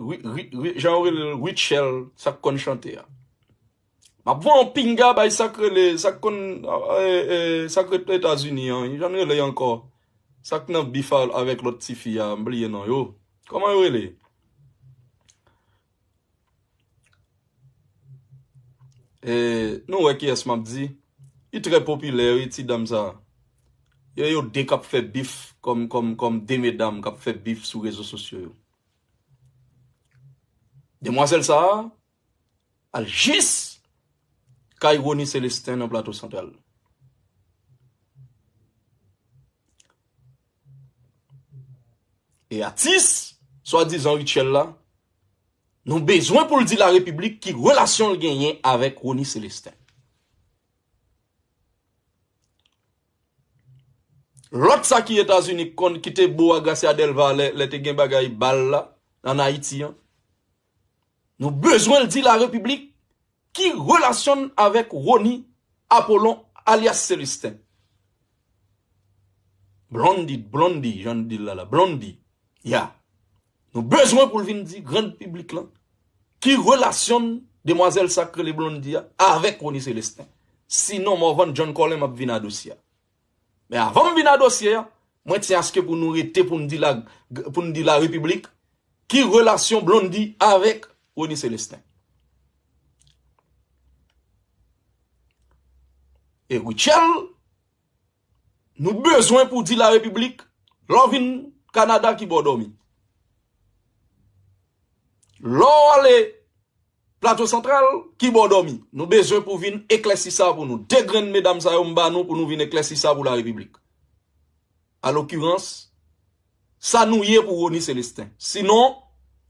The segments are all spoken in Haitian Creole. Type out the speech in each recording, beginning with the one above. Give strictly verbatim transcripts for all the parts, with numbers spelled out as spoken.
Ri- ri- ri- jan yo rele l, Rutshelle, sa k konn chante a. M ap voye yon pinga bay sa k rele, sa k konn, e, e, sa k rete Etazini an, jan l rele ankò. Sa k nan bif a- avèk lòt tifi a, m bliye non yo. Kòman yo rele? E, nou wè kiyès m ap di. Li trè popilè, wi, ti dam sa. Yo, yo de k ap fè bif kòm, kòm, kòm de medam k ap fè bif sou rezo sosyo yo. Demwazèl sa a al jis kay Rony Célestin nan Plato Santral. E atis, swadizan Rutshelle la, nou bezwen pou l di larepiblik ki relasyon l genyen avèk Rony Célestin. Lòt sa ki Etazini konn, ki te bo a Gracia Delva lè, lè te gen bagay bal la, ann Ayiti an. Nou bezwen l di larepiblik ki relasyon n avèk Rony Apollon alyas Célestin. Blondy, Blondy, jan n di l la la, Blondy. Ya. Nou bezwen pou l vin di gran piblik lan ki relasyon demwazèl sa k rele Blondy a avèk Rony Célestin. Sinon, Morvan John Colem ap vin a dosye a. Men avan m vin a dosye a, mwen tyen aske pou nou rete pou n di la, pou n di larepiblik ki relasyon Blondy avèk Rony Célestin. E Rutshelle, nou bezwen pou di larepiblik, lè w vin Kanada, ki bò w dòmi. Lè w ale Plato Santral, ki bò w dòmi. Nou bezwen pou vin eklèsi sa pou nou. De grenn medam sa yo m ba nou pou nou vin eklèsi sa pou larepiblik. Alokirans, sa nou ye pou Rony Célestin. Sinon,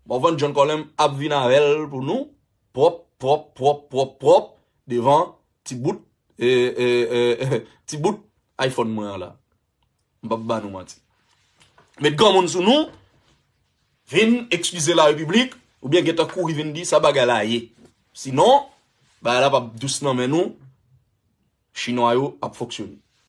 Morvan John Colem ap vin avè l pou nou, pwòp, pwòp, pwòp, pwòp, pwòp, devan ti bout, e, e, e, ti bout iPhone mwen an la. M p ap ba nou manti. Met granmoun sou nou, vin eskize larepiblik, oubyen gentan kouri vin di sa bagay la ye. Sinon, bagay la p ap dous nan men nou, chinwa yo ap fonksyone.